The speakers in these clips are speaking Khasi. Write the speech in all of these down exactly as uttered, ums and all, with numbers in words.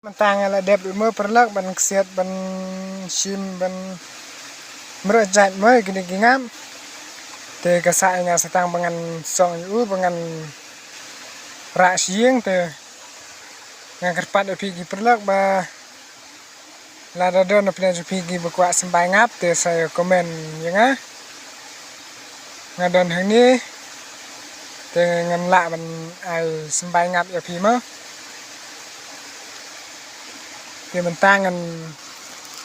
Mynta nga la dep ïa u mo paralok ban kset ban shim ban mrok jait mo ïa kine ki ngap. Te ka sah ïa nga sa tang ba ngan song ïa u ba ngan rah sha ïing te nga kyrpad ïa phi ki paralok ba lada don na pdeng jong phi ki ba kwah symbai ngap te sa ïa comment ïa nga. Nga don hangne te ngan lah ban ai symbai ngap ïa phi mo. Te mynta ngan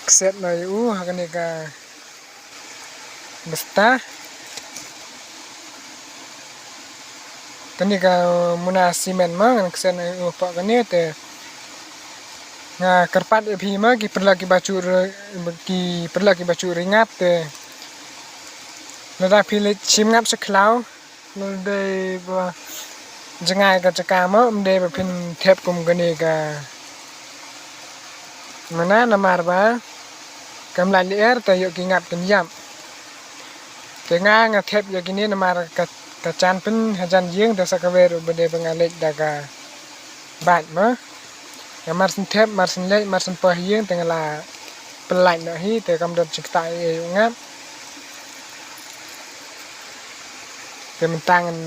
kset noh ïa u ha kane ka basta. Kane ka muna simen mo ngan kset noh ïa u hapoh kane te nga kyrpad ïa phi mo ki paralok ki ba shu ri, ki paralok ki ba shu ri ngap te lada phi leit shim ngap sha khlaw, lada dei ba jngai ka jaka mo, ym dei ba phin thep kum kane ka muna namar ba kam lait lyer te ïoh ki ngap kin ïap. Te nga nga thep ïa kine namar ka, ka jan pynhajan ïing te sa kawei ruh ba dei ba nga leit da ka bike mo. Nga mar syn thep, mar syn leit, mar syn poi ha ïing te nga la pynlait noh hi te kam don jingktah ei ei u ngap. Te mynta ngan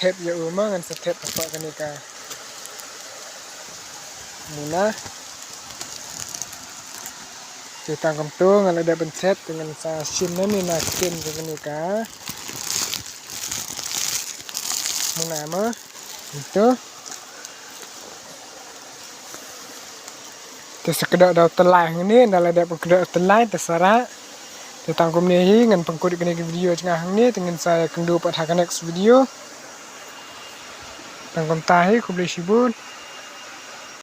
thep ïa u mo, ngan sa thep hapoh kane ka muna. Te tang kumto nga la dep ban thep te ngan sa shim noh ne na ktien ka kane ka muna mo. Ito. Te sa kdoh da u tyllai hangne, nda la dep kdoh u tyllai te sa rah. Te tang kumne hi ngan pynkut kane ka video jong nga hangne te ngin sa ïakynduh pat ha ka next video. Tang kumta hi, khublei shibun.